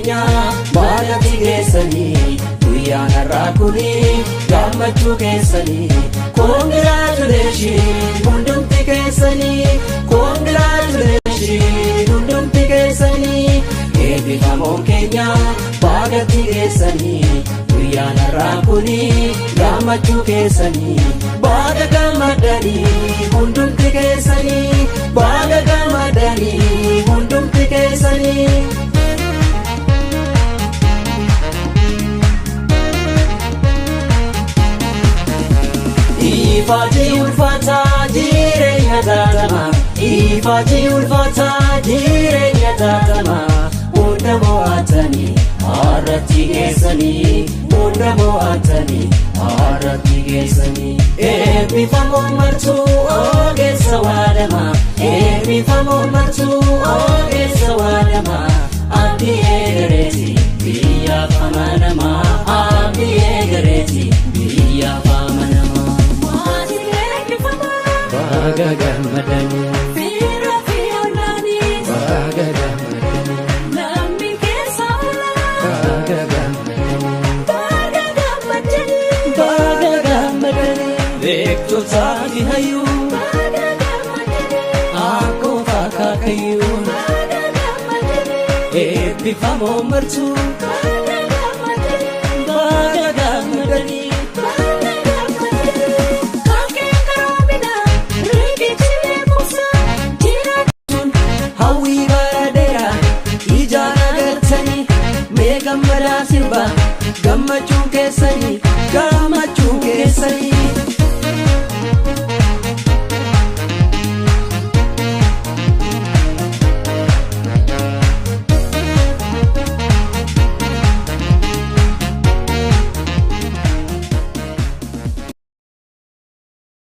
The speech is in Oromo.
keenya baagatti geessanii, guyyaan har'aa kuni gammachuu keessanii. Congratulation hundumti keessanii, congratulation hundumti keessanii. Eebbifamoon keenya baagatti geessanii, guyyaan har'aa kuni gammachuu keessanii. Baga gammadanii hundumti keessanii, baga gammadanii hundumti keessanii. Ifaati ulfaataa jireenya taatama, ifaati ulfaataa jireenya taatama, hunda mo'atanii har'atti geessanii, hunda mo'atanii har'atti geessanii. Eebbifamoon martuu ogeessa waadama, eebbifamoon martuu ogeessa waadama, abdii eegareeti biyyaaf amanama, abdii eegareeti biyyaaf amanama. Baga gammadanii, baga gammadanii, baga gammadanii, baga gammadanii. Beektotaa fi hayyuu akkoof akaakayyuu, eebbifamoo martuu baga gammadanii. Hawwii bara dheeraa ijaan agartanii, mee gammadaa sirba, gammachuun keessanii, gammachuun keessanii.